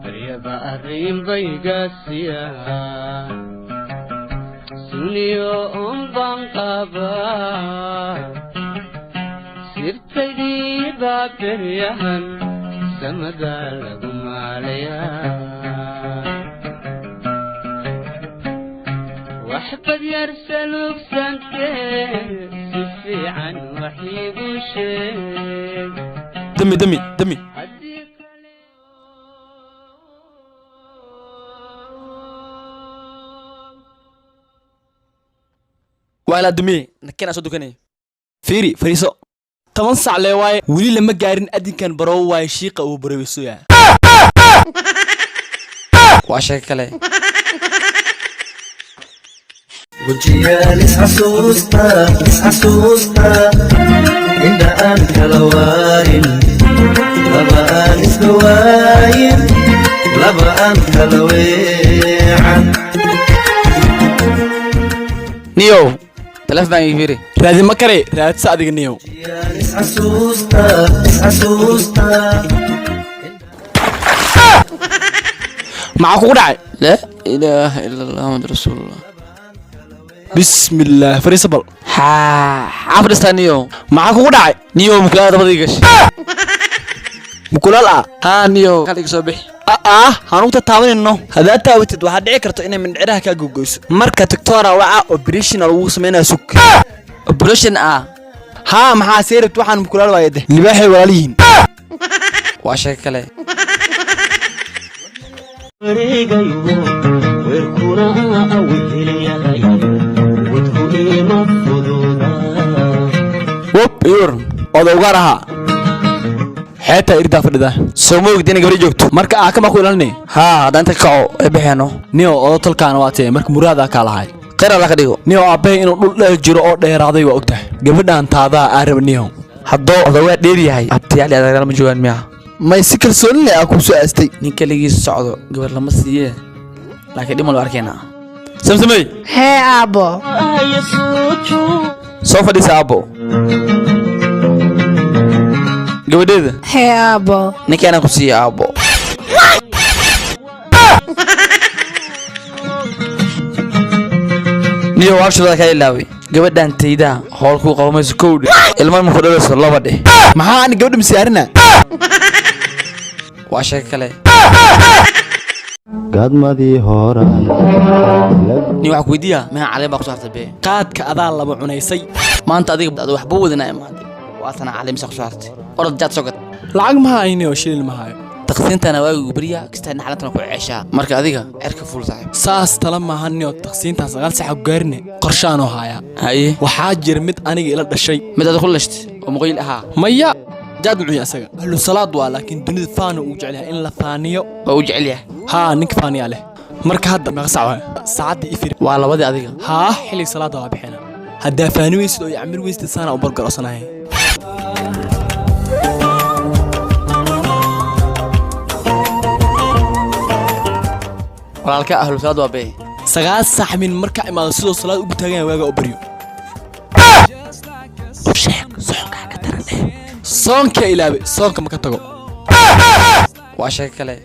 Baryaba arrin baygaasiya suniyo unbaan qabaa, sirtaydii baa beryahan samada lagu maalayaa. Waxbad yar saluugsantee, si fiican wax iigu sheeg. Dami, dami, dami. Haddii kale Waa ilaa damiye nakeen aan soo dukanay. Fiiri, fariiso. 10 sac lee waaye, weli lama gaarin adinkan baroowo waaye, shiiqa uu baroweysoyaa. Waa sheeko kale. Wejiyaal isxasuusta, isxasuusta, indha aan kala waarin, laba aan isla waayin, laba aan kala weecan. Niyow, taleefon baan ii fiiri. Raadi ma kare, raadsa adiga niyow. Wejiyaal isxasuusta, isxasuusta. Maxaa kugu dhacay? Laa ilaaha ila Allah, Muhammad rasuulullah. Bismillaah, fariiso bal. Haa, xaa fadhiistaa niyow? Maxaa kugu dhacay? Niyow, mukulaal dabada ii gashay. Mukulaal ah? Haa niyow, kal iga soo bixi. Ah, hanuugta taabanayno. Haddaad taabatid, waxaa dhici karta inay mindhiciraha kaa gogoyso. Marka tiktora waca, operation lagu sameynaya, sug. Operation ah? Haa, maxaa see rabti? Waxaan mukulaal waaye deh, libaaxay walaalihiin. Waa sheeko kale. Wareegayo weerkuna awihelayahay, wadku ima fududa. Wob iur odowgaar ahaa, xeetaa irdaa fadhida. Soo ma ogdi inay gabadhi joogto? Marka aa kama ku ilaalinay. Haa, haddaan inta ka kaco ay baxeeno. Niyo, odo tolkaana waa tee, marka muraadaa kaa lahay. Khayr Alla ka dhigo. Niyo, aabbahay inuu dhul dheer jiro oo dheeraaday waa ogtahay. Gabadhaan taadaa aa raba niyo. Haddoo odawaa dheer yahay, abtiyaal iyo adeeryaal ma joogaan miya? May, si kalsooni leh aa kuu soo aastay. Nin keligiis socdo gabar lama siiye, laakiin dhimal waa arkaynaa. Samsamey. Hee aabbo. Soo fadhiisa aabbo. Gabadheeda. Hee aabbo. Ninkaanaan ku siiya aabbo. Niyo, waabshibada kaa ilaaway. Gabadhan taydaa howl kuu qabo mayso, kow dheh. Ilmo ma ku dhalayso, laba dheh. Maxaa ani gabadha masiyaarina? Waa sheeko kale. Gaadmadii horaan. Nin waxaa ku weydiiyaa, maxaa caleen baa ku saartay bee? Qaadka adaa laba cunaysay. Maanta adiga ada waxba wadanaa imaatay, waa tana caleemisa ku saartay. Orod jaad soo gad. Lacag ma hayni oo shilin ma hayo. Taqsiintana waagigu beriyaa kastaa, xalantana ku ceeshaa. Marka adiga cerka fuul, saaxiib. Saas tala maahan niyo, taqsiintaan 9 saxa ku gaarine, qorshaanoo hayaa. Haye. Waxaa jira mid aniga ila dhashay. Mid aad ku lashtay oo muqayl ahaa? Maya, jaad muxuu asaga ahlu salaad waa, laakiin dunida faana uu jecel yahay in la faaniyo. Waa u jecel yahay. Haa, ninka faaniyaa leh. Marka hadda meeqa sac waay saacaddii ifir? Waa labadii adiga. Haa, xilliga salaada waa bixina. Haddaa faani weysid oo yacmir weysid, saana u bargarosanahay. Walaalka ahlu salaad waa bee. 9 sax min markaa imaado, sidoo salaad ugu taagan yahay waaga u baryo. U sheeg soonkaa ka daran dheh. Soonka ilaabe, soonka ma ka tago. Waa sheeko kale.